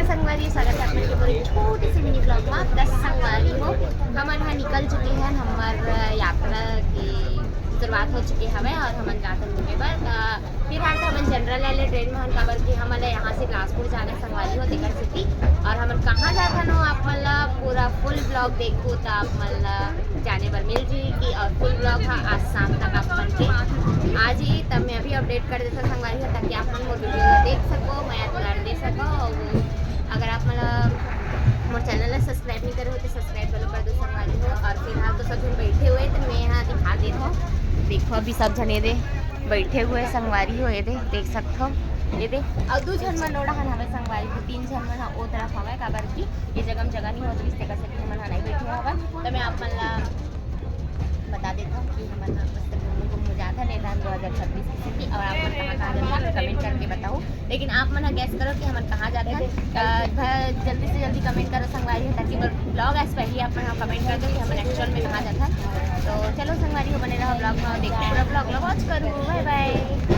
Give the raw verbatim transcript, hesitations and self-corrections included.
संगवारी, स्वागत है आप मन के मोर एक छोटे से mini vlog में। दस संगवारी हो, हमन ह निकल चुके हैं, हमर यात्रा की शुरुआत हो चुके हवे और हमन जाथन घूमे बर। त फिलहाल तो हमन general वाले train में हन, काबर कि हमन ला यहाँ से बिलासपुर जाना है संगवारी हो, तेकर सेती। और हमन कहाँ जाथन हो, आप मन ला पूरा full vlog देखो त आप मन ला जाने बर मिल जाएगी। और full vlog हा आज शाम तक आप मन के आ जाही, तब मैं अभी update कर देता संगवारी हो, ताकि आप मन मोर video ला देख सको, मया दुलार दे सको। और अगर आप मन ला मोर channel ला subscribe नहीं करे हो तो subscribe जरूर कर दो संगवारी हो। और फिलहाल तो सब झन बैठे हुए, तो मैं यहाँ दिखा देता हूँ। देखो अभी सब झन ये दे बैठे हुए संगवारी हो, ये दे देख सकत हो, ये दे। और दू झन मन ओड़ा हन हवे संगवारी हो, तीन झन मन ह ओ तरफ हवे, काबर कि ये जगह में जगह नहीं होत रिहिस, तेकर सेती हमन ह नहीं बैठे हवन। तो मैं आप मन ला बता देता हूँ कि हमन ह मस्त घूम घूम जात हन, नहीं दो हज़ार छब्बीस की सेती। और आप मन कहाँ कहाँ जात हन, comment करके बताओ। लेकिन आप मन ह guess करो कि हमन कहाँ जात हन। अ, भ-, जल्दी से जल्दी comment करो संगवारी हो, ताकि vlog as पहले आप मन ह comment कर दो कि हमन actual में कहाँ जात हन। तो चलो संगवारी हो, बने रहो vlog में, देखो पूरा vlog ला watch करो। Bye bye।